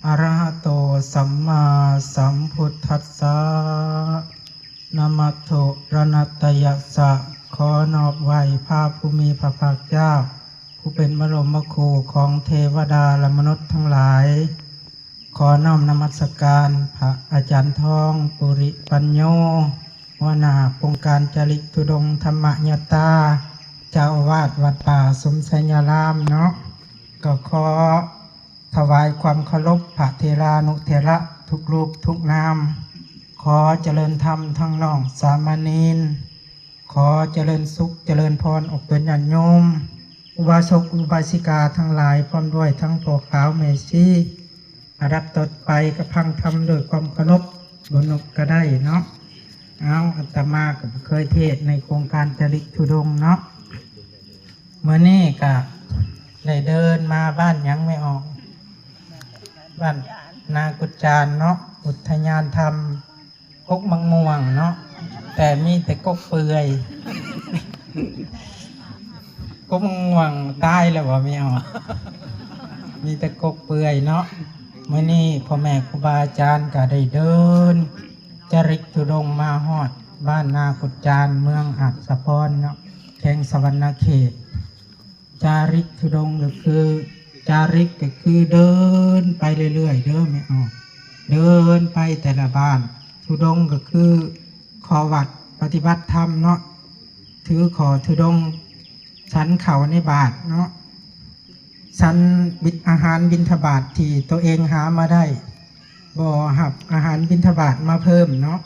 ອະຣະຫະໂຕ ສຳມາສຳພຸດທັດສະ ນະມະໂຕ ຣະນະຕະຍະສະ ຂໍນອບໄຫວ້ພະຜູ້ມີພະພາກເຈົ້າ ຜູ້ເປັນບະລົມມະຄູຂອງເທວະດາ ແລະ ມະນຸດທັງຫຼາຍ. ຂໍນ້ອມນະມັດສະການພະອາຈານທອງ ປຸລິປັນໂຍ ຫົວໜ້າໂຄງການຈາລິກທຸດົງທຳມະຍາຕາ ເຈົ້າອາວາດວັດປ່າສົມໄຊຍາລາມເນາະ. ກໍຂໍ ຖວາຍຄວາມເຄົາລົບພະເຖລານຸເຖລະທຸກຮູບທຸກນາມ. ຂໍຈະເລີນທຳທັງນ້ອງສາມະເນນ, ຂໍຈະເລີນສຸກຈະເລີນພອນອອກຕົນຍາດໂຍມ, ອຸບາສົກອຸບາສິກາທັງຫຼາຍ ພ້ອມດ້ວຍທັງພໍ່ຂາວແມ່ຊີ. ລຳດັບຕໍ່ໄປກໍຟັງທຳດ້ວຍຄວາມເຄົາລົບ ບໍ່ນົບກໍໄດ້ເນາະ. ເອົາ ອາດຕະມາກໍບໍ່ເຄີຍເທດໃນໂຄງການຈາລິກທຸດົງເນາະ. ມື້ນີ້ກະໄດ້ເດີນມາບ້ານຫຍັງແມ່ອອກ? ບ້ານນາກຸດຈານເນາະ, ອຸດທະຍານທຳກົກໝາກມ່ວງເນາະ, ແຕ່ມີແຕ່ກົກເປື່ອຍ. ກົກໝາກມ່ວງຕາຍແລ້ວບໍ່ແມ່ອອກ? ມີແຕ່ກົກເປື່ອຍເນາະ. ມື້ນີ້ພໍ່ແມ່ຄູບາອາຈານກະໄດ້ເດີນຈາລິກທຸດົງມາຮອດບ້ານນາກຸດຈານ ເມືອງຫາດສະພອນເນາະ, ແຂວງສະຫວັນນະເຂດ. ຈາລິກທຸດົງກໍຄື ຈາລິກກໍຄືເດີນໄປເລື້ອຍໆເດີແມ່ອອກ, ເດີນໄປແຕ່ລະບ້ານ. ທຸດົງກໍຄືຂໍ້ວັດປະຕິບັດທຳເນາະ, ຖືຂໍ້ທຸດົງ, ສັນເຂົ້າໃນບາດເນາະ, ສັນບິນ ອາຫານບິນທະບາດທີ່ຕົວເອງຫາມາໄດ້, ບໍ່ຮັບອາຫານບິນທະບາດມາເພີ່ມເນາະ.